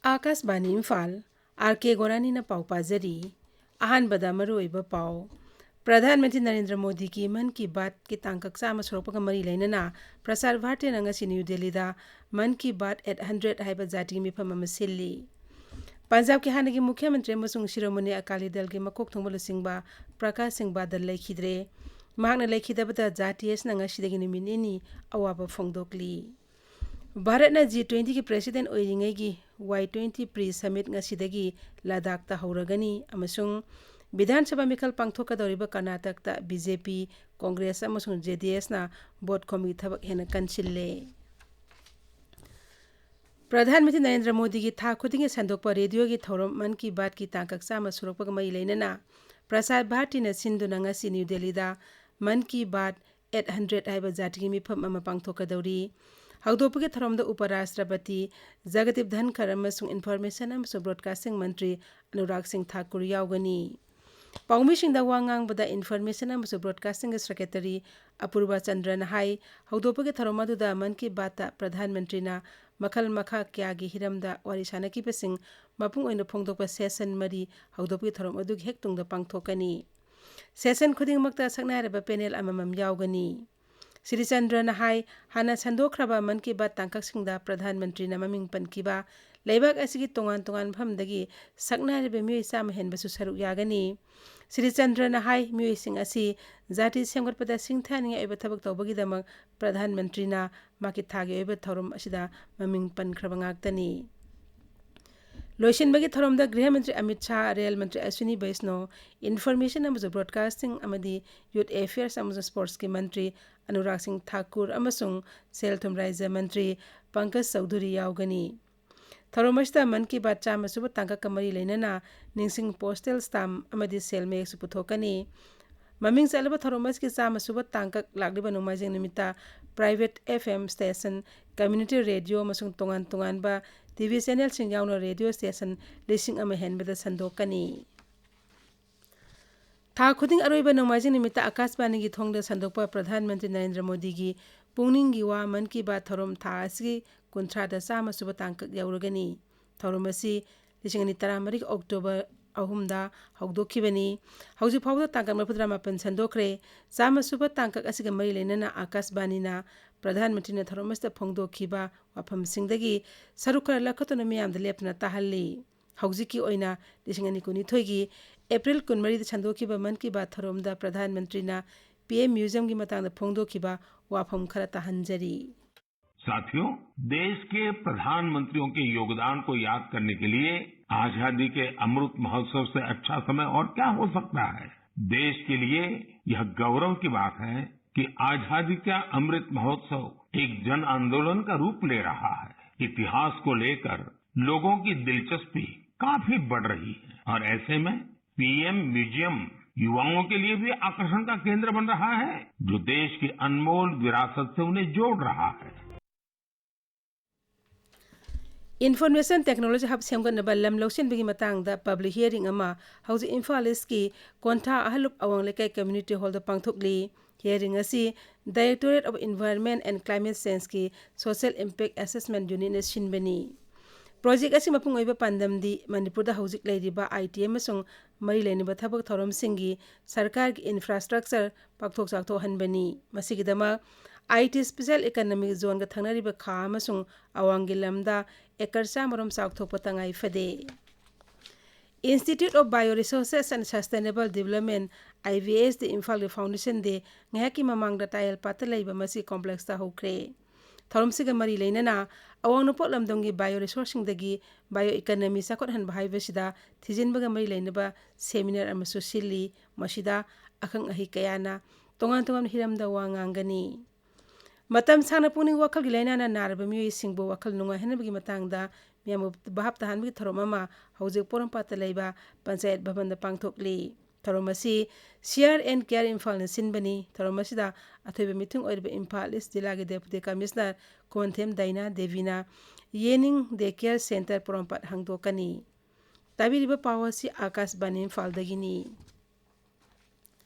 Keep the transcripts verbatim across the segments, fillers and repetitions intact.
ꯑꯥꯀꯥꯁꯕꯥꯅꯤ Imphal, R ꯀꯦ ꯒꯣꯔꯥꯅꯤꯅ ꯄꯥꯎ ꯄꯥꯖꯔꯤ꯫ ꯑꯍꯥꯟꯕꯗ ꯃꯔꯨꯑꯣꯏꯕ ꯄꯥꯎ꯫ ꯄ꯭ꯔꯙꯥꯟ ꯃꯟꯇ꯭ꯔꯤ ꯅꯔꯦꯟꯗ꯭ꯔ ꯃꯣꯗꯤꯒꯤ ꯃꯟ ꯀꯤ ꯕꯥꯠꯀꯤ ꯇꯥꯡꯀꯛ ꯆꯥꯝꯃ ꯁꯨꯔꯛꯄꯒ ꯃꯔꯤ ꯂꯩꯅꯅ ꯄ꯭ꯔꯁꯥꯔ ꯚꯥꯔꯇꯤꯅ ꯉꯁꯤ ꯅ꯭ꯌꯨ ꯗꯦꯜꯂꯤꯗ ꯃꯟ ꯀꯤ ꯕꯥꯠ ꯑꯦꯠ ꯍꯟꯗ꯭ꯔꯦꯠ ꯍꯥꯏꯕ ꯖꯥꯇꯤꯒꯤ ꯃꯤꯐꯝ ꯑꯃ ꯁꯤꯜꯂꯤ꯫ ꯄꯟꯖꯥꯕꯀꯤ ꯍꯥꯟꯅꯒꯤ ꯃꯨꯈ꯭ꯌ ꯃꯟꯇ꯭ꯔꯤ ꯑꯃꯁꯨꯡ ꯁꯤꯔꯣꯃꯅꯤ ꯑꯀꯥꯂꯤ ꯗꯜꯒꯤ ꯃꯀꯣꯛ ꯊꯣꯡꯕ ꯂꯨꯆꯤꯡꯕ ꯄ꯭ꯔꯀꯥꯁ ꯁꯤꯡ ꯕꯥꯗꯜ ꯂꯩꯈꯤꯗ꯭ꯔꯦ꯫ ꯃꯍꯥꯛꯅ ꯂꯩꯈꯤꯗꯕꯗ ꯖꯥꯇꯤ ꯑꯁꯤꯅ ꯉꯁꯤꯗꯒꯤ ꯅꯨꯃꯤꯠ ꯅꯤꯅꯤ ꯑꯋꯥꯕ ꯐꯣꯡꯗꯣꯛꯂꯤ꯫ ꯚꯥꯔꯠꯅ ꯖꯤ ꯇ꯭ꯋꯦꯟꯇꯤꯒꯤ ꯄ꯭ꯔꯦꯁꯤꯗꯦꯟꯠ ꯑꯣꯏꯔꯤꯉꯩꯒꯤ ꯋꯥꯏ ꯇ꯭ꯋꯦꯟꯇꯤ ꯄ꯭ꯔꯤ ꯁꯃꯤꯠ ꯉꯁꯤꯗꯒꯤ ꯂꯗꯥꯈꯇ ꯍꯧꯔꯒꯅꯤ ꯑꯃꯁꯨꯡ ꯕꯤꯙꯥꯟ ꯁꯚꯥ ꯃꯤꯈꯜ ꯄꯥꯡꯊꯣꯛꯀꯗꯧꯔꯤꯕ ꯀꯔꯅꯥꯇꯛꯇ ꯕꯤ ꯖꯦ ꯄꯤ, ꯀꯣꯡꯒ꯭ꯔꯦꯁ ꯑꯃꯁꯨꯡ ꯖꯦ ꯗꯤ ꯑꯦꯁꯅ ꯚꯣꯠ ꯈꯣꯝꯕꯒꯤ ꯊꯕꯛ ꯍꯦꯟꯅ ꯀꯟꯁꯤꯜꯂꯦ꯫ ꯄ꯭ꯔꯙꯥꯟ ꯃꯟꯇ꯭ꯔꯤ ꯅꯔꯦꯟꯗ꯭ꯔ ꯃꯣꯗꯤꯒꯤ ꯊꯥ ꯈꯨꯗꯤꯡꯒꯤ ꯁꯟꯗꯣꯛꯄ ꯔꯦꯗꯤꯑꯣꯒꯤ ꯊꯧꯔꯝ ꯃꯟ ꯀꯤ ꯕꯥꯠꯀꯤ ꯇꯥꯡꯀꯛ ꯆꯥꯝꯃ ꯁꯨꯔꯛꯄꯒ ꯃꯔꯤ ꯂꯩꯅꯅ ꯄ꯭ꯔꯁꯥꯔ ꯚꯥꯔꯇꯤꯅ ꯁꯤꯟꯗꯨꯅ ꯉꯁꯤ ꯅ꯭ꯌꯨ ꯗꯦꯜꯂꯤꯗ ꯃꯟ ꯀꯤ ꯕꯥꯠ ꯑꯦꯠ ꯍꯟꯗ꯭ꯔꯦꯠ ꯍꯥꯏꯕ ꯖꯥꯇꯤꯒꯤ ꯃꯤꯐꯝ ꯑꯃ ꯄꯥꯡꯊꯣꯛꯀꯗꯧꯔꯤ꯫ ꯍꯧꯗꯣꯛꯄꯒꯤ ꯊꯧꯔꯝꯗ ꯎꯄ ꯔꯥꯁꯇ꯭ꯔꯄꯇꯤ ꯖꯒꯗꯤꯞ ꯙꯟꯈꯔ ꯑꯃꯁꯨꯡ ꯏꯟꯐꯣꯔꯃꯦꯁꯟ ꯑꯃꯁꯨꯡ ꯕ꯭ꯔꯣꯗꯀꯥꯁꯇꯤꯡ ꯃꯟꯇ꯭ꯔꯤ ꯑꯅꯨꯔꯥꯒ ꯁꯤꯡ ꯊꯥꯀꯨꯔ ꯌꯥꯎꯒꯅꯤ꯫ ꯄꯥꯎꯃꯤꯁꯤꯡꯗ ꯋꯥ ꯉꯥꯡꯕꯗ ꯏꯟꯐꯣꯔꯃꯦꯁꯟ ꯑꯃꯁꯨꯡ ꯕ꯭ꯔꯣꯗꯀꯥꯁꯇꯤꯡꯒꯤ ꯁꯦꯀ꯭ꯔꯦꯇꯔꯤ ꯑꯄꯨꯔꯕ ꯆꯟꯗ꯭ꯔꯅ ꯍꯥꯏ, ꯍꯧꯗꯣꯛꯄꯒꯤ ꯊꯧꯔꯝ ꯑꯗꯨꯗ ꯃꯟ ꯀꯤ ꯕꯥꯠꯇ ꯄ꯭ꯔꯙꯥꯟ ꯃꯟꯇ꯭ꯔꯤꯅ ꯃꯈꯜ ꯃꯈꯥ ꯀꯌꯥꯒꯤ ꯍꯤꯔꯝꯗ ꯋꯥꯔꯤ ꯁꯥꯅꯈꯤꯕꯁꯤꯡ ꯃꯄꯨꯡ ꯑꯣꯏꯅ ꯐꯣꯡꯗꯣꯛꯄ ꯁꯦꯁꯟ ꯃꯔꯤ ꯍꯧꯗꯣꯛꯄꯒꯤ ꯊꯧꯔꯝ ꯑꯗꯨꯒꯤ ꯍꯦꯛ ꯇꯨꯡꯗ ꯄꯥꯡꯊꯣꯛꯀꯅꯤ꯫ ꯁꯦꯁꯟ ꯈꯨꯗꯤꯡꯃꯛꯇ ꯁꯛꯅꯥꯏꯔꯕ ꯄꯦꯅꯦꯜ ꯑꯃꯃꯝ ꯌꯥꯎꯒꯅꯤ꯫ ꯁ꯭ꯔꯤ ꯆꯟꯗ꯭ꯔꯅ ꯍꯥꯏ, ꯍꯥꯟꯅ ꯁꯟꯗꯣꯛꯈ꯭ꯔꯕ ꯃꯟ ꯀꯤ ꯕꯥꯠ ꯇꯥꯡꯀꯛꯁꯤꯡꯗ ꯄ꯭ꯔꯙꯥꯟ ꯃꯟꯇ꯭ꯔꯤꯅ ꯃꯃꯤꯡ ꯄꯟꯈꯤꯕ ꯂꯩꯕꯥꯛ ꯑꯁꯤꯒꯤ ꯇꯣꯉꯥꯟ ꯇꯣꯉꯥꯟꯕ ꯃꯐꯝꯗꯒꯤ ꯁꯛꯅꯥꯏꯔꯕ ꯃꯤꯑꯣꯏ ꯆꯥꯝꯃ ꯍꯦꯟꯕꯁꯨ ꯁꯔꯨꯛ ꯌꯥꯒꯅꯤ꯫ ꯁ꯭ꯔꯤ ꯆꯟꯗ꯭ꯔꯅ ꯍꯥꯏ, ꯃꯤꯑꯣꯏꯁꯤꯡ ꯑꯁꯤ ꯖꯥꯇꯤ ꯁꯦꯝꯒꯠꯄꯗ ꯁꯤꯡꯊꯥꯅꯤꯡꯉꯥꯏ ꯑꯣꯏꯕ ꯊꯕꯛ ꯇꯧꯕꯒꯤꯗꯃꯛ ꯄ꯭ꯔꯙꯥꯟ ꯃꯟꯇ꯭ꯔꯤꯅ ꯃꯍꯥꯛꯀꯤ ꯊꯥꯒꯤ ꯑꯣꯏꯕ ꯊꯧꯔꯝ ꯑꯁꯤꯗ ꯃꯃꯤꯡ ꯄꯟꯈ꯭ꯔꯕ ꯉꯥꯛꯇꯅꯤ꯫ ꯂꯣꯏꯁꯤꯟꯕꯒꯤ ꯊꯧꯔꯝꯗ ꯒ꯭ꯔꯤꯍ ꯃꯟꯇ꯭ꯔꯤ ꯑꯃꯤꯠ ꯁꯥꯍ, ꯔꯦꯜ ꯃꯟꯇ꯭ꯔꯤ ꯑꯁ꯭ꯋꯤꯅꯤ ꯕꯩꯁꯅꯣ, ꯏꯟꯐꯣꯔꯃꯦꯁꯟ ꯑꯃꯁꯨꯡ ꯕ꯭ꯔꯣꯗꯀꯥꯁꯇꯤꯡ ꯑꯃꯗꯤ ꯌꯨꯠ ꯑꯦꯐꯤꯌꯔꯁ ꯑꯃꯁꯨꯡ ꯁ꯭ꯄꯣꯔꯠꯁꯀꯤ ꯃꯟꯇ꯭ꯔꯤ ꯑꯅꯨꯔꯥꯒ ꯁꯤꯡ ꯊꯥꯀꯨꯔ ꯑꯃꯁꯨꯡ ꯁꯦꯜ ꯊꯨꯝ ꯔꯥꯖ꯭ꯌ ꯃꯟꯇ꯭ꯔꯤ ꯄꯪꯀꯖ ꯆꯧꯙꯨꯔꯤ ꯌꯥꯎꯒꯅꯤ꯫ ꯊꯧꯔꯝ ꯑꯁꯤꯗ ꯃꯟ ꯀꯤ ꯕꯥꯠ ꯆꯥꯝꯃ ꯁꯨꯕ ꯇꯥꯡꯀꯛꯀ ꯃꯔꯤ ꯂꯩꯅꯅ ꯅꯤꯡꯁꯤꯡ ꯄꯣꯁꯇꯦꯜ ꯁ꯭ꯇꯥꯝ ꯑꯃꯗꯤ ꯁꯦꯜ ꯃꯌꯦꯛꯁꯨ ꯄꯨꯊꯣꯛꯀꯅꯤ꯫ ꯃꯃꯤꯡ ꯆꯠꯂꯕ ꯊꯧꯔꯝ ꯑꯁꯤꯒꯤ ꯆꯥꯝꯃ ꯁꯨꯕ ꯇꯥꯡꯀꯛ ꯂꯥꯛꯂꯤꯕ ꯅꯣꯡꯃꯥꯏꯖꯤꯡ ꯅꯨꯃꯤꯠꯇ private F M station, community radio ꯑꯃꯁꯨꯡ ꯇꯣꯉꯥꯟ ꯇꯣꯉꯥꯟꯕ ꯇꯤ ꯚꯤ ꯆꯦꯅꯦꯜꯁꯤꯡ ꯌꯥꯎꯅ ꯔꯦꯗꯤꯑꯣ ꯁ꯭ꯇꯦꯁꯟ ꯂꯤꯁꯤꯡ ꯑꯃ ꯍꯦꯟꯕꯗ ꯁꯟꯗꯣꯛꯀꯅꯤ꯫ ꯊꯥ ꯈꯨꯗꯤꯡ ꯑꯔꯣꯏꯕ ꯅꯣꯡꯃꯥꯏꯖꯤꯡ ꯅꯨꯃꯤꯠꯇ ꯑꯀꯥꯁꯕꯥꯅꯤꯒꯤ ꯊꯣꯡꯗ ꯁꯟꯗꯣꯛꯄ ꯄ꯭ꯔꯙꯥꯟ ꯃꯟꯇ꯭ꯔꯤ ꯅꯔꯦꯟꯗ꯭ꯔ ꯃꯣꯗꯤꯒꯤ ꯄꯨꯛꯅꯤꯡꯒꯤ ꯋꯥ ꯃꯟ ꯀꯤ ꯕꯥꯠ ꯊꯧꯔꯝ ꯊꯥ ꯑꯁꯤꯒꯤ ꯀꯨꯟꯊ꯭ꯔꯥꯗ ꯆꯥꯝꯃ ꯁꯨꯕ ꯇꯥꯡꯀꯛ ꯌꯧꯔꯒꯅꯤ꯫ ꯊꯧꯔꯝ ꯑꯁꯤ ꯂꯤꯁꯤꯡ ꯑꯅꯤ ꯇꯔꯥꯃꯔꯤꯒꯤ ꯑꯣꯛꯇꯣꯕꯔ ꯑꯍꯨꯝꯗ ꯍꯧꯗꯣꯛꯈꯤꯕꯅꯤ꯫ ꯍꯧꯖꯤꯛ ꯐꯥꯎꯕꯗ ꯇꯥꯡꯀꯛ ꯃꯔꯤꯐꯨꯇꯔꯥ ꯃꯥꯄꯟ ꯁꯟꯗꯣꯛꯈ꯭ꯔꯦ꯫ ꯆꯥꯝꯃ ꯁꯨꯕ ꯇꯥꯡꯀꯛ ꯑꯁꯤꯒ ꯃꯔꯤ ꯂꯩꯅꯅ ꯑꯀꯥꯁꯕꯥꯅꯤꯅ ꯄ꯭ꯔꯙꯥꯟ ꯃꯟꯇ꯭ꯔꯤꯅ ꯊꯧꯔꯝ ꯑꯁꯤꯗ ꯐꯣꯡꯗꯣꯛꯈꯤꯕ ꯋꯥꯐꯝꯁꯤꯡꯗꯒꯤ ꯁꯔꯨꯛ ꯈꯔ ꯂꯧꯈꯠꯇꯨꯅ ꯃꯤꯌꯥꯝꯗ ꯂꯦꯞꯇꯅ ꯇꯥꯍꯜꯂꯤ꯫ ꯍꯧꯖꯤꯛꯀꯤ ꯑꯣꯏꯅ ꯂꯤꯁꯤꯡ ꯑꯅꯤ ꯀꯨꯟꯅꯤꯊꯣꯏꯒꯤ ꯑꯦꯄ꯭ꯔꯤꯜ ꯀꯨꯟꯃꯔꯤꯗ ꯁꯟꯗꯣꯛꯈꯤꯕ ꯃꯟ ꯀꯤ ꯕꯥꯠ ꯊꯧꯔꯝꯗ ꯄ꯭ꯔꯙꯥꯟ ꯃꯟꯇ꯭ꯔꯤꯅ ꯄꯤ ꯑꯦꯝ ꯃ꯭ꯌꯨꯖꯤꯌꯝꯒꯤ ꯃꯇꯥꯡꯗ ꯐꯣꯡꯗꯣꯛꯈꯤꯕ ꯋꯥꯐꯝ ꯈꯔ ꯇꯥꯍꯟꯖꯔꯤ꯫ साथियों, देश के प्रधानमंत्रियों के योगदान को याद करने के लिए आजादी के अमृत महोत्सव से अच्छा समय और क्या हो सकता है? देश के लिए यह गौरव की बात है कि आजादी का अमृत महोत्सव एक जन आंदोलन का रूप ले रहा है। इतिहास को लेकर लोगों की दिलचस्पी काफी बढ़ रही है और ऐसे में पीएम म्यूजियम युवाओं के लिए भी आकर्षण का केंद्र बन रहा है, जो देश की अनमोल विरासत से उन्हें जोड़ रहा है। Information Technology Hub ꯁꯦꯝꯒꯠꯅꯕ ꯂꯝ ꯂꯧꯁꯤꯟꯕꯒꯤ ꯃꯇꯥꯡꯗ ꯄꯕ꯭ꯂꯤꯛ ꯍꯤꯌꯔꯤꯡ ꯑꯃ ꯍꯧꯖꯤꯛ ꯏꯝꯐꯥꯜ ꯏꯁꯀꯤ ꯀꯣꯟꯊꯥ ꯑꯍꯜꯂꯨꯞ ꯑꯋꯥꯡ ꯂꯩꯀꯥꯏ ꯀꯝꯃ꯭ꯌꯨꯅꯤꯇꯤ ꯍꯣꯜꯗ ꯄꯥꯡꯊꯣꯛꯂꯤ꯫ ꯍꯤꯌꯔꯤꯡ ꯑꯁꯤ Directorate of Environment and Climate Changeꯀꯤ Social Impact Assessment Unitꯅ ꯁꯤꯟꯕꯅꯤ꯫ ꯄ꯭ꯔꯣꯖꯦꯛ ꯑꯁꯤ ꯃꯄꯨꯡ ꯑꯣꯏꯕ ꯄꯥꯟꯗꯝꯗꯤ ꯃꯅꯤꯄꯨꯔꯗ ꯍꯧꯖꯤꯛ ꯂꯩꯔꯤꯕ ꯑꯥꯏ ꯇꯤ ꯑꯃꯁꯨꯡ ꯃꯔꯤ ꯂꯩꯅꯕ ꯊꯕꯛ ꯊꯧꯔꯝꯁꯤꯡꯒꯤ ꯁꯔꯀꯥꯔꯒꯤ ꯏꯟꯐ꯭ꯔꯥꯁ꯭ꯇ꯭ꯔꯛꯆꯔ ꯄꯥꯛꯊꯣꯛ ꯆꯥꯎꯊꯣꯛꯍꯟꯕꯅꯤ꯫ ꯃꯁꯤꯒꯤꯗꯃꯛ ꯑꯥꯏ ꯇꯤ ꯁ꯭ꯄꯦꯁꯦꯜ ꯏꯀꯅꯣꯃꯤꯛ ꯖꯣꯟꯒ ꯊꯪꯅꯔꯤꯕ ꯈꯥ ꯑꯃꯁꯨꯡ ꯑꯋꯥꯡꯒꯤ ꯂꯝꯗ ꯑꯦꯀꯔ ꯆꯥꯝꯃꯔꯣꯝ ꯆꯥꯎꯊꯣꯛꯄ ꯇꯉꯥꯏ ꯐꯗꯦ꯫ Institute of Bioresources and Sustainable Development, IBSD, ꯏꯝꯐꯥꯜꯒꯤ Foundation Day ꯉꯥꯏꯍꯥꯛꯀꯤ ꯃꯃꯥꯡꯗ ꯇꯥꯌꯦꯜꯄꯥꯠꯇ ꯂꯩꯕ ꯃꯁꯤ ꯀꯣꯝꯄ꯭ꯂꯦꯛꯁꯇ ꯍꯧꯈ꯭ꯔꯦ꯫ ꯊꯧꯔꯝꯁꯤꯒ ꯃꯔꯤ ꯂꯩꯅꯅ ꯑꯋꯥꯡ ꯅꯣꯡꯄꯣꯛ ꯂꯝꯗꯝꯒꯤ ꯕꯥꯏꯑꯣ ꯔꯤꯁꯣꯔꯁꯁꯤꯡꯗꯒꯤ ꯕꯥꯏꯑꯣ ꯏꯀꯅꯃꯤ ꯆꯥꯎꯈꯠꯍꯟꯕ ꯍꯥꯏꯕꯁꯤꯗ ꯊꯤꯖꯤꯟꯕꯒ ꯃꯔꯤ ꯂꯩꯅꯕ ꯁꯦꯃꯤꯅꯥꯔ ꯑꯃꯁꯨ ꯁꯤꯜꯂꯤ꯫ ꯃꯁꯤꯗ ꯑꯈꯪ ꯑꯍꯩ ꯀꯌꯥꯅ ꯇꯣꯉꯥꯟ ꯇꯣꯉꯥꯟꯕ ꯍꯤꯔꯝꯗ ꯋꯥ ꯉꯥꯡꯒꯅꯤ꯫ ꯃꯇꯝ ꯁꯥꯡꯅ ꯄꯨꯛꯅꯤꯡ ꯋꯥꯈꯜꯒꯤ ꯂꯥꯏꯅꯥꯅ ꯅꯥꯔꯕ ꯃꯤꯑꯣꯏꯁꯤꯡꯕꯨ ꯋꯥꯈꯜ ꯅꯨꯡꯉꯥꯏꯍꯟꯅꯕꯒꯤ ꯃꯇꯥꯡꯗ ꯃꯤꯌꯥꯝꯕꯨ ꯚꯥꯞ ꯇꯥꯍꯟꯕꯒꯤ ꯊꯧꯔꯝ ꯑꯃ ꯍꯧꯖꯤꯛ ꯄꯣꯔꯣꯝꯄꯥꯠꯇ ꯂꯩꯕ ꯄꯟꯆꯥꯌꯠ ꯚꯕꯟꯗ ꯄꯥꯡꯊꯣꯛꯂꯤ꯫ ꯊꯧꯔꯝ ꯑꯁꯤ ꯁꯤ ꯑꯥꯔ ꯑꯦꯟ ꯀꯦꯌꯔ ꯏꯝꯐꯥꯜꯅ ꯁꯤꯟꯕꯅꯤ꯫ ꯊꯧꯔꯝ ꯑꯁꯤꯗ ꯑꯊꯣꯏꯕ ꯃꯤꯊꯨꯡ ꯑꯣꯏꯔꯕ ꯏꯝꯐꯥꯜ ꯏꯁ ꯖꯤꯂꯥꯒꯤ ꯗꯦꯄꯨꯇꯤ ꯀꯃꯤꯁꯅꯔ ꯈꯣꯟꯊꯦꯝ ꯗꯥꯏꯅꯥ ꯗꯦꯕꯤꯅ ꯌꯦꯅꯤꯡ ꯗꯦ ꯀꯦꯌꯔ ꯁꯦꯟꯇꯔ ꯄꯣꯔꯣꯝꯄꯥꯠ ꯍꯥꯡꯗꯣꯛꯀꯅꯤ꯫ ꯇꯥꯕꯤꯔꯤꯕ ꯄꯥꯎ ꯑꯁꯤ ꯑꯥꯀꯥꯁꯕꯥꯅꯤ ꯏꯝꯐꯥꯜꯗꯒꯤꯅꯤ꯫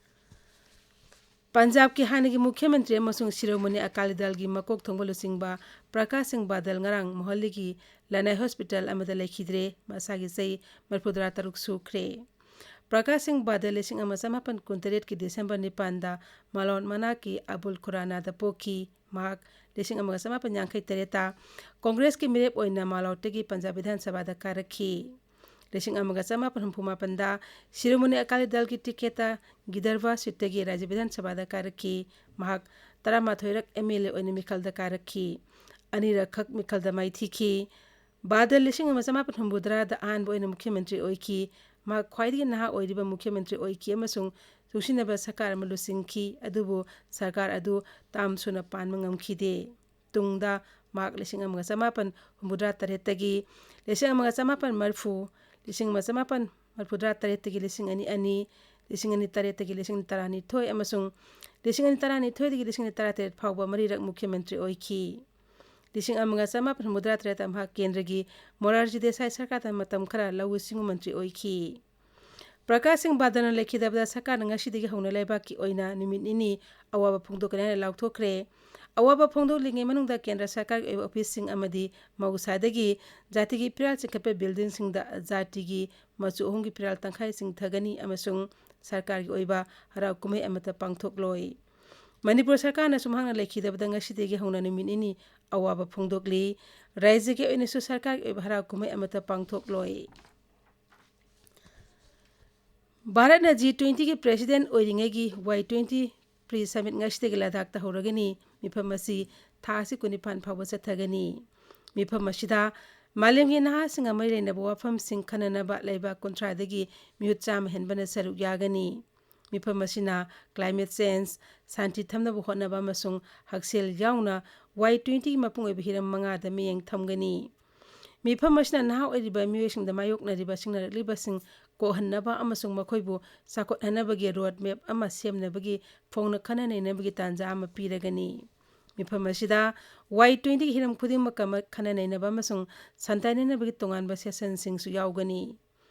ꯄꯟꯖꯥꯕꯀꯤ ꯍꯥꯟꯅꯒꯤ ꯃꯨꯈ꯭ꯌ ꯃꯟꯇ꯭ꯔꯤ ꯑꯃꯁꯨꯡ ꯁꯤꯔꯣꯃꯅꯤ ꯑꯀꯥꯂꯤ ꯗꯜꯒꯤ ꯃꯀꯣꯛ ꯊꯣꯡꯕ ꯂꯨꯆꯤꯡꯕ ꯄ꯭ꯔꯀꯥꯁ ꯁꯤꯡ ꯕꯥꯗꯜ ꯉꯔꯥꯡ ꯃꯣꯍꯜꯂꯤꯒꯤ ꯂꯅꯥꯏ ꯍꯣꯁꯄꯤꯇꯥꯜ ꯑꯃꯗ ꯂꯩꯈꯤꯗ꯭ꯔꯦ꯫ ꯃꯁꯥꯒꯤ ꯆꯍꯤ ꯃꯔꯤꯐꯨꯇꯔꯥ ꯇꯔꯨꯛ ꯁꯨꯈ꯭ꯔꯦ꯫ ꯄ꯭ꯔꯀꯥꯁ ꯁꯤꯡ ꯕꯥꯗꯜ ꯂꯤꯁꯤꯡ ꯑꯃ ꯆꯃꯥꯄꯟ ꯀꯨꯟꯇꯔꯦꯠꯀꯤ ꯗꯤꯁꯦꯝꯕꯔ ꯅꯤꯄꯥꯟꯗ ꯃꯥꯂꯣꯟ ꯃꯅꯥꯛꯀꯤ ꯑꯕꯨꯜ ꯈꯨꯔꯥꯅꯥꯗ ꯄꯣꯛꯈꯤ꯫ ꯃꯍꯥꯛ ꯂꯤꯁꯤꯡ ꯑꯃꯒ ꯆꯃꯥꯄꯟ ꯌꯥꯡꯈꯩ ꯇꯔꯦꯠꯇ ꯀꯣꯡꯒ꯭ꯔꯦꯁꯀꯤ ꯃꯤꯔꯦꯞ ꯑꯣꯏꯅ ꯃꯥꯂꯣꯠꯇꯒꯤ ꯄꯟꯖꯥꯕ ꯕꯤꯙꯥꯟ ꯁꯚꯥꯗ ꯀꯥꯔꯛꯈꯤ꯫ ꯂꯤꯁꯤꯡ ꯑꯃꯒ ꯆꯃꯥꯄꯟ ꯍꯨꯝꯐꯨ ꯃꯥꯄꯟꯗ ꯁꯤꯔꯣꯃꯅꯤ ꯑꯀꯥꯂꯤ ꯗꯜꯒꯤ ꯇꯤꯀꯦꯠꯇ ꯒꯤꯗꯔꯚꯥ ꯁꯤꯠꯇꯒꯤ ꯔꯥꯖ꯭ꯌ ꯕꯤꯙꯥꯟ ꯁꯚꯥꯗ ꯀꯥꯔꯛꯈꯤ꯫ ꯃꯍꯥꯛ ꯇꯔꯥꯃꯥꯊꯣꯏꯔꯛ ꯑꯦꯝ ꯑꯦꯜ ꯑꯦ ꯑꯣꯏꯅ ꯃꯤꯈꯜꯗ ꯀꯥꯔꯛꯈꯤ꯫ ꯑꯅꯤꯔꯛꯈꯛ ꯃꯤꯈꯜꯗ ꯃꯥꯏꯊꯤꯈꯤ꯫ ꯕꯥꯗꯜ ꯂꯤꯁꯤꯡ ꯑꯃ ꯆꯃꯥꯄꯟ ꯍꯨꯝꯐꯨꯇꯔꯥꯗ ꯑꯍꯥꯟꯕ ꯑꯣꯏꯅ ꯃꯨꯈ꯭ꯌ ꯃꯟꯇ꯭ꯔꯤ ꯑꯣꯏꯈꯤ꯫ ꯃꯍꯥꯛ ꯈ꯭ꯋꯥꯏꯗꯒꯤ ꯅꯍꯥ ꯑꯣꯏꯔꯤꯕ ꯃꯨꯈ꯭ꯌ ꯃꯟꯇ꯭ꯔꯤ ꯑꯣꯏꯈꯤ ꯑꯃꯁꯨꯡ ꯆꯨꯡꯁꯤꯟꯅꯕ ꯁꯔꯀꯥꯔ ꯑꯃ ꯂꯨꯆꯤꯡꯈꯤ, ꯑꯗꯨꯕꯨ ꯁꯔꯀꯥꯔ ꯑꯗꯨ ꯇꯥꯝ ꯁꯨꯅ ꯄꯥꯟꯕ ꯉꯝꯈꯤꯗꯦ꯫ ꯇꯨꯡꯗ ꯃꯍꯥꯛ ꯂꯤꯁꯤꯡ ꯑꯃꯒ ꯆꯃꯥꯄꯟ ꯍꯨꯝꯐꯨꯇꯔꯥ ꯇꯔꯦꯠꯇꯒꯤ ꯂꯤꯁꯤꯡ ꯑꯃꯒ ꯆꯃꯥꯄꯟ ꯃꯔꯤꯐꯨ, ꯂꯤꯁꯤꯡ ꯑꯃꯒ ꯆꯃꯥꯄꯟ ꯃꯔꯤꯐꯨꯇꯔꯥ ꯇꯔꯦꯠꯇꯒꯤ ꯂꯤꯁꯤꯡ ꯑꯅꯤ ꯑꯅꯤ, ꯂꯤꯁꯤꯡ ꯑꯅꯤ ꯇꯔꯦꯠꯇꯒꯤ ꯂꯤꯁꯤꯡ ꯑꯅꯤ ꯇꯔꯥꯅꯤꯊꯣꯏ ꯑꯃꯁꯨꯡ ꯂꯤꯁꯤꯡ ꯑꯅꯤ ꯇꯔꯥꯅꯤꯊꯣꯏꯗꯒꯤ ꯂꯤꯁꯤꯡ ꯑꯅꯤ ꯇꯔꯥꯇꯔꯦꯠ ꯐꯥꯎꯕ ꯃꯔꯤꯔꯛ ꯃꯨꯈ꯭ꯌ ꯃꯟꯇ꯭ꯔꯤ ꯑꯣꯏꯈꯤ꯫ ꯂꯤꯁꯤꯡ ꯑꯃꯒ ꯆꯃꯥꯄꯟ ꯍꯨꯝꯐꯨꯇꯔꯥ ꯇꯔꯦꯠꯇ ꯃꯍꯥꯛ ꯀꯦꯟꯗ꯭ꯔꯒꯤ ꯃꯣꯔꯥꯔꯖꯤ ꯗꯦꯁꯥꯏ ꯁꯔꯀꯥꯔꯗ ꯃꯇꯝ ꯈꯔ ꯂꯧꯎ ꯁꯤꯡꯎ ꯃꯟꯇ꯭ꯔꯤ ꯑꯣꯏꯈꯤ꯫ ꯄ꯭ꯔꯀꯥꯁ ꯁꯤꯡ ꯕꯥꯗꯜꯅ ꯂꯩꯈꯤꯗꯕꯗ ꯁꯔꯀꯥꯔꯅ ꯉꯁꯤꯗꯒꯤ ꯍꯧꯅ ꯂꯩꯕꯥꯛꯀꯤ ꯑꯣꯏꯅ ꯅꯨꯃꯤꯠ ꯅꯤꯅꯤ ꯑꯋꯥꯕ ꯐꯣꯡꯗꯣꯛꯀꯅꯤ ꯍꯥꯏꯅ ꯂꯥꯎꯊꯣꯛꯈ꯭ꯔꯦ꯫ ꯑꯋꯥꯕ ꯐꯣꯡꯗꯣꯛꯂꯤꯉꯩ ꯃꯅꯨꯡꯗ ꯀꯦꯟꯗ꯭ꯔ ꯁꯔꯀꯥꯔꯒꯤ ꯑꯣꯏꯕ ꯑꯣꯐꯤꯁꯁꯤꯡ ꯑꯃꯗꯤ ꯃꯍꯧꯁꯥꯗꯒꯤ ꯖꯥꯇꯤꯒꯤ ꯐꯤꯔꯥꯜ ꯆꯤꯡꯈꯠꯄ ꯕꯤꯜꯗꯤꯡꯁꯤꯡꯗ ꯖꯥꯇꯤꯒꯤ ꯃꯆꯨ ꯑꯍꯨꯝꯒꯤ ꯐꯤꯔꯥꯜ ꯇꯪꯈꯥꯏ ꯆꯤꯡꯊꯒꯅꯤ ꯑꯃꯁꯨꯡ ꯁꯔꯀꯥꯔꯒꯤ ꯑꯣꯏꯕ ꯍꯔꯥꯎ ꯀꯨꯝꯍꯩ ꯑꯃꯠꯇ ꯄꯥꯡꯊꯣꯛꯂꯣꯏ꯫ ꯃꯅꯤꯄꯨꯔ ꯁꯔꯀꯥꯔꯅ ꯁꯨꯝꯍꯥꯡꯅ ꯂꯩꯈꯤꯗꯕꯗ ꯉꯁꯤꯗꯒꯤ ꯍꯧꯅ ꯅꯨꯃꯤꯠ ꯅꯤꯅꯤ ꯑꯋꯥꯕ ꯐꯣꯡꯗꯣꯛꯂꯤ꯫ ꯔꯥꯖ꯭ꯌꯒꯤ ꯑꯣꯏꯅꯁꯨ ꯁꯔꯀꯥꯔꯒꯤ ꯑꯣꯏꯕ ꯍꯔꯥꯎ ꯀꯨꯝꯍꯩ ꯑꯃꯠꯇ ꯄꯥꯡꯊꯣꯛꯂꯣꯏ꯫ ꯚꯥꯔꯠꯅ ꯖꯤ ꯇ꯭ꯋꯦꯟꯇꯤꯒꯤ ꯄ꯭ꯔꯦꯁꯤꯗꯦꯟꯠ ꯑꯣꯏꯔꯤꯉꯩꯒꯤ ꯋꯥꯏ ꯇ꯭ꯋꯦꯟꯇꯤ ꯄ꯭ꯔꯤ ꯁꯃꯤꯠ ꯉꯁꯤꯗꯒꯤ ꯂꯗꯥꯈꯇ ꯍꯧꯔꯒꯅꯤ꯫ ꯃꯤꯐꯝ ꯑꯁꯤ ꯊꯥ ꯑꯁꯤ ꯀꯨꯟꯅꯤꯄꯥꯟ ꯐꯥꯎꯕ ꯆꯠꯊꯒꯅꯤ꯫ ꯃꯤꯐꯝ ꯑꯁꯤꯗ ꯃꯥꯂꯦꯝꯒꯤ ꯅꯍꯥꯁꯤꯡꯒ ꯃꯔꯤ ꯂꯩꯅꯕ ꯋꯥꯐꯝꯁꯤꯡ ꯈꯟꯅꯅꯕ ꯂꯩꯕꯥꯛ ꯀꯨꯟꯊ꯭ꯔꯥꯗꯒꯤ ꯃꯤꯍꯨꯠ ꯆꯥꯝꯃ ꯍꯦꯟꯕꯅ ꯁꯔꯨꯛ ꯌꯥꯒꯅꯤ꯫ ꯃꯤꯐꯝ ꯑꯁꯤꯅ climate change, ꯁꯥꯟꯇꯤ ꯊꯝꯅꯕ ꯍꯣꯠꯅꯕ ꯑꯃꯁꯨꯡ ꯍꯛꯁꯦꯜ ꯌꯥꯎꯅ ꯋꯥꯏ ꯇ꯭ꯋꯦꯟꯇꯤꯒꯤ ꯃꯄꯨꯡ ꯑꯣꯏꯕ ꯍꯤꯔꯝ ꯃꯉꯥꯗ ꯃꯤꯠꯌꯦꯡ ꯊꯝꯒꯅꯤ꯫ ꯃꯤꯐꯝ ꯑꯁꯤꯅ ꯅꯍꯥ ꯑꯣꯏꯔꯤꯕ ꯃꯤꯑꯣꯏꯁꯤꯡꯗ ꯃꯥꯌꯣꯛꯅꯔꯤꯕ ꯁꯤꯡꯅꯔꯛꯂꯤꯕꯁꯤꯡ ꯀꯣꯛꯍꯟꯅꯕ ꯑꯃꯁꯨꯡ ꯃꯈꯣꯏꯕꯨ ꯆꯥꯎꯈꯠꯍꯟꯅꯕꯒꯤ road map ꯑꯃ ꯁꯦꯝꯅꯕꯒꯤ ꯐꯣꯡꯅ ꯈꯟꯅ ꯅꯩꯅꯕꯒꯤ ꯇꯥꯟꯖꯥ ꯑꯃ ꯄꯤꯔꯒꯅꯤ꯫ ꯃꯤꯐꯝ ꯑꯁꯤꯗ ꯋꯥꯏ ꯇ꯭ꯋꯦꯟꯇꯤꯒꯤ ꯍꯤꯔꯝ ꯈꯨꯗꯤꯡꯃꯛꯀ ꯃ-, ꯈꯟꯅ ꯅꯩꯅꯕ ꯑꯃꯁꯨꯡ ꯁꯟꯇꯥꯏꯅꯅꯕꯒꯤ ꯇꯣꯉꯥꯟꯕ sessionꯁꯤꯡꯁꯨ ꯌꯥꯎꯒꯅꯤ꯫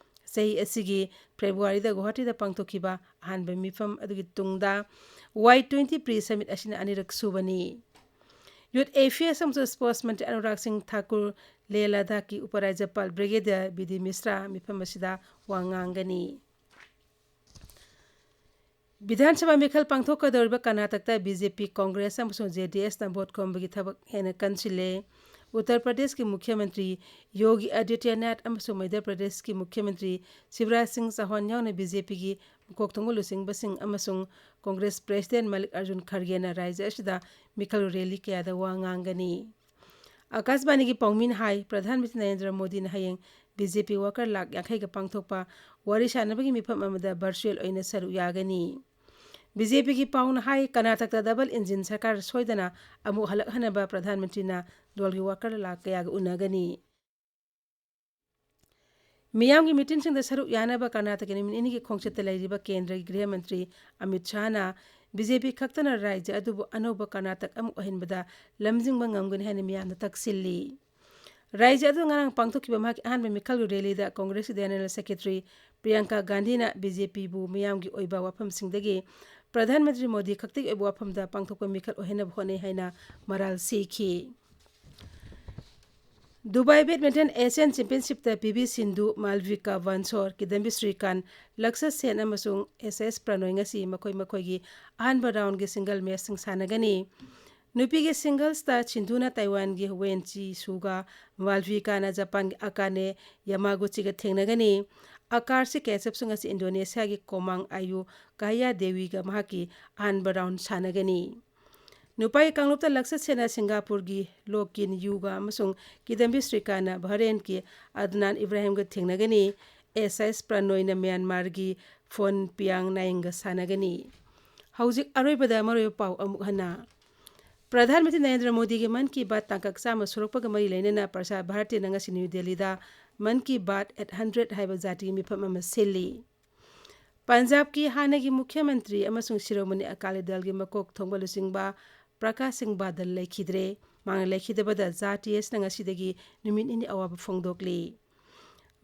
ꯆꯍꯤ ꯑꯁꯤꯒꯤ ꯐꯦꯕ꯭ꯔꯨꯋꯥꯔꯤꯗ ꯒꯨꯋꯥꯍꯥꯇꯤꯗ ꯄꯥꯡꯊꯣꯛꯈꯤꯕ ꯑꯍꯥꯟꯕ ꯃꯤꯐꯝ ꯑꯗꯨꯒꯤ ꯇꯨꯡꯗ ꯋꯥꯏ ꯇ꯭ꯋꯦꯟꯇꯤ ꯄ꯭ꯔꯤ ꯁꯃꯤꯠ ꯑꯁꯤꯅ ꯑꯅꯤꯔꯛ ꯁꯨꯕꯅꯤ꯫ ꯌꯨꯠ ꯑꯦꯐꯤꯌꯔꯁ ꯑꯃꯁꯨꯡ ꯁ꯭ꯄꯣꯔꯠꯁ ꯃꯟꯇ꯭ꯔꯤ ꯑꯅꯨꯔꯥꯒ ꯁꯤꯡ ꯊꯥꯀꯨꯔ, ꯂꯦꯍ ꯂꯥꯗꯥꯈꯀꯤ ꯎꯄꯔꯥꯖ꯭ꯌꯄꯥꯜ ꯕ꯭ꯔꯤꯒꯦꯗꯤꯌꯔ ꯕꯤ ꯗꯤ ꯃꯤꯁ꯭ꯔꯥ ꯃꯤꯐꯝ ꯑꯁꯤꯗ ꯋꯥ ꯉꯥꯡꯒꯅꯤ꯫ ꯕꯤꯙꯥꯟ ꯁꯚꯥ ꯃꯤꯈꯜ ꯄꯥꯡꯊꯣꯛꯀꯗꯧꯔꯤꯕ ꯀꯔꯅꯥꯇꯀꯇ ꯕꯤ ꯖꯦ ꯄꯤ, ꯀꯣꯡꯒ꯭ꯔꯦꯁ ꯑꯃꯁꯨꯡ ꯖꯦ ꯗꯤ ꯑꯦꯁꯅ ꯚꯣꯠ ꯈꯣꯝꯕꯒꯤ ꯊꯕꯛ ꯍꯦꯟꯅ ꯀꯟꯁꯤꯜꯂꯦ꯫ ꯎꯠꯇꯔ ꯄ꯭ꯔꯗꯦꯁꯀꯤ ꯃꯨꯈ꯭ꯌ ꯃꯟꯇ꯭ꯔꯤ ꯌꯣꯒꯤ ꯑꯥꯗꯤꯇ꯭ꯌꯅꯥꯊ ꯑꯃꯁꯨꯡ ꯃꯙ꯭ꯌ ꯄ꯭ꯔꯗꯦꯁꯀꯤ ꯃꯨꯈ꯭ꯌ ꯃꯟꯇ꯭ꯔꯤ ꯁꯤꯕꯔꯥꯖ ꯁꯤꯡ ꯆꯧꯍꯥꯟ ꯌꯥꯎꯅ ꯕꯤ ꯖꯦ ꯄꯤꯒꯤ ꯃꯀꯣꯛ ꯊꯣꯡꯕ ꯂꯨꯆꯤꯡꯕꯁꯤꯡ ꯑꯃꯁꯨꯡ ꯀꯣꯡꯒ꯭ꯔꯦꯁ ꯄ꯭ꯔꯦꯁꯤꯗꯦꯟꯠ ꯃꯜꯂꯤꯛ ꯑꯔꯖꯨꯟ ꯈꯔꯒꯦꯅ ꯔꯥꯖ꯭ꯌ ꯑꯁꯤꯗ ꯃꯤꯈꯜ ꯔꯦꯂꯤ ꯀꯌꯥꯗ ꯋꯥ ꯉꯥꯡꯒꯅꯤ꯫ ꯑꯀꯥꯁꯕꯥꯅꯤꯒꯤ ꯄꯥꯎꯃꯤꯅ ꯍꯥꯏ, ꯄ꯭ꯔꯙꯥꯟ ꯃꯟꯇ꯭ꯔꯤ ꯅꯔꯦꯟꯗ꯭ꯔ ꯃꯣꯗꯤꯅ ꯍꯌꯦꯡ ꯕꯤ ꯖꯦ ꯄꯤ ꯋꯥꯀꯔ ꯂꯥꯈ ꯌꯥꯡꯈꯩꯒ ꯄꯥꯡꯊꯣꯛꯄ ꯋꯥꯔꯤ ꯁꯥꯟꯅꯕꯒꯤ ꯃꯤꯐꯝ ꯑꯃꯗ ꯚꯔꯆꯨꯑꯦꯜ ꯑꯣꯏꯅ ꯁꯔꯨꯛ ꯌꯥꯒꯅꯤ꯫ ꯕꯤ ꯖꯦ ꯄꯤꯒꯤ ꯄꯥꯎꯅ ꯍꯥꯏ, ꯀꯔꯅꯥꯇꯀꯇ ꯗꯕꯜ ꯏꯟꯖꯤꯟ ꯁꯔꯀꯥꯔ ꯁꯣꯏꯗꯅ ꯑꯃꯨꯛ ꯍꯜꯂꯛꯍꯟꯅꯕ ꯄ꯭ꯔꯙꯥꯟ ꯃꯟꯇ꯭ꯔꯤꯅ ꯗꯣꯜꯒꯤ ꯋꯥꯀꯔ ꯂꯥꯈ ꯀꯌꯥꯒ ꯎꯅꯒꯅꯤ꯫ ꯃꯤꯌꯥꯝꯒꯤ ꯃꯤꯇꯤꯟꯁꯤꯡꯗ ꯁꯔꯨꯛ ꯌꯥꯅꯕ ꯀꯔꯅꯥꯇꯀꯒꯤ ꯅꯨꯃꯤꯠ ꯅꯤꯅꯤꯒꯤ ꯈꯣꯡꯆꯠꯇ ꯂꯩꯔꯤꯕ ꯀꯦꯟꯗ꯭ꯔꯒꯤ ꯒ꯭ꯔꯤꯍ ꯃꯟꯇ꯭ꯔꯤ ꯑꯃꯤꯠ ꯁꯥꯍꯅ ꯕꯤ ꯖꯦ ꯄꯤ ꯈꯛꯇꯅ ꯔꯥꯖ꯭ꯌ ꯑꯗꯨꯕꯨ ꯑꯅꯧꯕ ꯀꯔꯅꯥꯇꯛ ꯑꯃ ꯑꯣꯏꯍꯟꯕꯗ ꯂꯝꯖꯤꯡꯕ ꯉꯝꯒꯅꯤ ꯍꯥꯏꯅ ꯃꯤꯌꯥꯝꯗ ꯇꯛꯁꯤꯜꯂꯤ꯫ ꯔꯥꯖ꯭ꯌ ꯑꯗꯨꯗ ꯉꯔꯥꯡ ꯄꯥꯡꯊꯣꯛꯈꯤꯕ ꯃꯍꯥꯛꯀꯤ ꯑꯍꯥꯟꯕ ꯃꯤꯈꯜꯒꯤ ꯔꯦꯂꯤꯗ ꯀꯣꯡꯒ꯭ꯔꯦꯁꯀꯤ ꯖꯦꯅꯔꯦꯜ ꯁꯦꯀ꯭ꯔꯦꯇꯔꯤ ꯄ꯭ꯔꯤꯌꯥꯡꯀꯥ ꯒꯥꯟꯙꯤꯅ ꯕꯤ ꯖꯦ ꯄꯤꯕꯨ ꯃꯤꯌꯥꯝꯒꯤ ꯑꯣꯏꯕ ꯋꯥꯐꯝꯁꯤꯡꯗꯒꯤ ꯄ꯭ꯔꯙꯥꯟ ꯃꯟꯇ꯭ꯔꯤ ꯃꯣꯗꯤ ꯈꯛꯇꯒꯤ ꯑꯣꯏꯕ ꯋꯥꯐꯝꯗ ꯄꯥꯡꯊꯣꯛꯄ ꯃꯤꯈꯜ ꯑꯣꯏꯍꯟꯅꯕ ꯍꯣꯠꯅꯩ ꯍꯥꯏꯅ ꯃꯔꯥꯜ ꯁꯤꯈꯤ꯫ ꯗꯨꯕꯥꯏ ꯕꯦꯗꯃꯤꯟꯇꯟ ꯑꯦꯁꯤꯌꯥꯟ ꯆꯦꯝꯄꯤꯌꯟꯁꯤꯞꯇ ꯄꯤ ꯚꯤ ꯁꯤꯟꯙꯨ, ꯃꯥꯜꯚꯤꯀꯥ ꯚꯟꯁꯣꯔ, ꯀꯤꯗꯝꯕꯤ ꯁ꯭ꯔꯤꯀꯥꯟ, ꯂꯛꯁ ꯁꯦꯟ ꯑꯃꯁꯨꯡ ꯑꯦꯁ ꯑꯦꯁ ꯄ꯭ꯔꯅꯣꯏ ꯉꯁꯤ ꯃꯈꯣꯏ ꯃꯈꯣꯏꯒꯤ ꯑꯍꯥꯟꯕ ꯔꯥꯎꯟꯒꯤ ꯁꯤꯡꯒꯜ ꯃꯦꯆꯁꯤꯡ ꯁꯥꯟꯅꯒꯅꯤ꯫ ꯅꯨꯄꯤꯒꯤ ꯁꯤꯡꯒꯜꯁꯇ ꯁꯤꯟꯙꯨꯅ ꯇꯥꯏꯋꯥꯟꯒꯤ ꯋꯦꯟ ꯆꯤ ꯁꯨꯒ, ꯃꯥꯜꯚꯤꯀꯥꯅ ꯖꯄꯥꯟꯒꯤ ꯑꯀꯥꯅꯦ ꯌꯥꯃꯥꯒꯨꯆꯤꯒ ꯊꯦꯡꯅꯒꯅꯤ꯫ ꯑꯀꯥꯔꯁꯤ ꯀꯦꯆꯞꯁꯨ ꯉꯁꯤ ꯏꯟꯗꯣꯅꯦꯁꯤꯌꯥꯒꯤ ꯀꯣꯃꯥꯡ ꯑꯌꯨ ꯀꯥꯌꯥ ꯗꯦꯋꯤꯒ ꯃꯍꯥꯛꯀꯤ ꯑꯍꯥꯟꯕ ꯔꯥꯎꯟ ꯁꯥꯟꯅꯒꯅꯤ꯫ ꯅꯨꯄꯥꯒꯤ ꯀꯥꯡꯂꯨꯞꯇ ꯂꯛꯁ ꯁꯦꯟꯅ ꯁꯤꯡꯒꯥꯄꯨꯔꯒꯤ ꯂꯣ ꯀꯤꯟ ꯌꯨꯒ ꯑꯃꯁꯨꯡ ꯀꯤꯗꯝꯕꯤ ꯁ꯭ꯔꯤꯀꯥꯟꯅ ꯕꯍꯔꯦꯟꯒꯤ ꯑꯗꯅꯥꯟ ꯏꯕ꯭ꯔꯥꯍꯤꯝꯒ ꯊꯦꯡꯅꯒꯅꯤ꯫ ꯑꯦꯁ ꯑꯦꯁ ꯄ꯭ꯔꯅꯣꯏꯅ ꯃ꯭ꯌꯥꯟꯃꯥꯔꯒꯤ ꯐꯣꯟ ꯄꯤꯌꯥꯡ ꯅꯥꯏꯡꯒ ꯁꯥꯟꯅꯒꯅꯤ꯫ ꯍꯧꯖꯤꯛ ꯑꯔꯣꯏꯕꯗ ꯃꯔꯨꯑꯣꯏꯕ ꯄꯥꯎ ꯑꯃꯨꯛ ꯍꯟꯅ꯫ ꯄ꯭ꯔꯙꯥꯟ ꯃꯟꯇ꯭ꯔꯤ ꯅꯔꯦꯟꯗ꯭ꯔ ꯃꯣꯗꯤꯒꯤ ꯃꯟ ꯀꯤ ꯕꯥꯠ ꯇꯥꯡꯀꯛ ꯆꯥꯝꯃ ꯁꯨꯔꯛꯄꯒ ꯃꯔꯤ ꯂꯩꯅꯅ ꯄ꯭ꯔꯁꯥꯔ ꯚꯥꯔꯇꯤꯅ ꯉꯁꯤ ꯅ꯭ꯌꯨ ꯗꯦꯜꯂꯤꯗ ꯃꯟ ꯀꯤ ꯕꯥꯠ ꯑꯦꯠ ꯍꯟꯗ꯭ꯔꯦꯠ ꯍꯥꯏꯕ ꯖꯥꯇꯤꯒꯤ ꯃꯤꯐꯝ ꯑꯃ ꯁꯤꯜꯂꯤ꯫ ꯄꯟꯖꯥꯕꯀꯤ ꯍꯥꯟꯅꯒꯤ ꯃꯨꯈ꯭ꯌ ꯃꯟꯇ꯭ꯔꯤ ꯑꯃꯁꯨꯡ ꯁꯤꯔꯣꯃꯅꯤ ꯑꯀꯥꯂꯤ ꯗꯜꯒꯤ ꯃꯀꯣꯛ ꯊꯣꯡꯕ ꯂꯨꯆꯤꯡꯕ ꯄ꯭ꯔꯀꯥꯁ ꯁꯤꯡ ꯕꯥꯗꯜ ꯂꯩꯈꯤꯗ꯭ꯔꯦ꯫ ꯃꯍꯥꯛꯅ ꯂꯩꯈꯤꯗꯕꯗ ꯖꯥꯇꯤ ꯑꯁꯤꯅ ꯉꯁꯤꯗꯒꯤ ꯅꯨꯃꯤꯠ ꯅꯤꯅꯤ ꯑꯋꯥꯕ ꯐꯣꯡꯗꯣꯛꯂꯤ꯫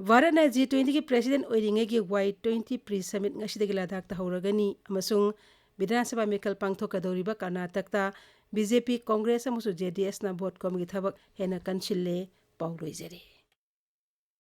ꯚꯥꯔꯠꯅ ꯖꯤ ꯇ꯭ꯋꯦꯟꯇꯤꯒꯤ ꯄ꯭ꯔꯦꯁꯤꯗꯦꯟꯠ ꯑꯣꯏꯔꯤꯉꯩꯒꯤ ꯋꯥꯏ ꯇ꯭ꯋꯦꯟꯇꯤ ꯄ꯭ꯔꯤ ꯁꯃꯤꯠ ꯉꯁꯤꯗꯒꯤ ꯂꯗꯥꯈꯇ ꯍꯧꯔꯒꯅꯤ ꯑꯃꯁꯨꯡ ꯕꯤꯙꯥꯟ ꯁꯚꯥ ꯃꯤꯈꯜ ꯄꯥꯡꯊꯣꯛꯀꯗꯧꯔꯤꯕ ꯀꯔꯅꯥꯇꯛꯇ ꯕꯤ ꯖꯦ ꯄꯤ, ꯀꯣꯡꯒ꯭ꯔꯦꯁ ꯑꯃꯁꯨꯡ ꯖꯦ ꯗꯤ ꯑꯦꯁꯅ ꯚꯣꯠ ꯈꯣꯝꯕꯒꯤ ꯊꯕꯛ ꯍꯦꯟꯅ ꯀꯟꯁꯤꯜꯂꯦ꯫ ꯄꯥꯎ ꯂꯣꯏꯖꯔꯦ꯫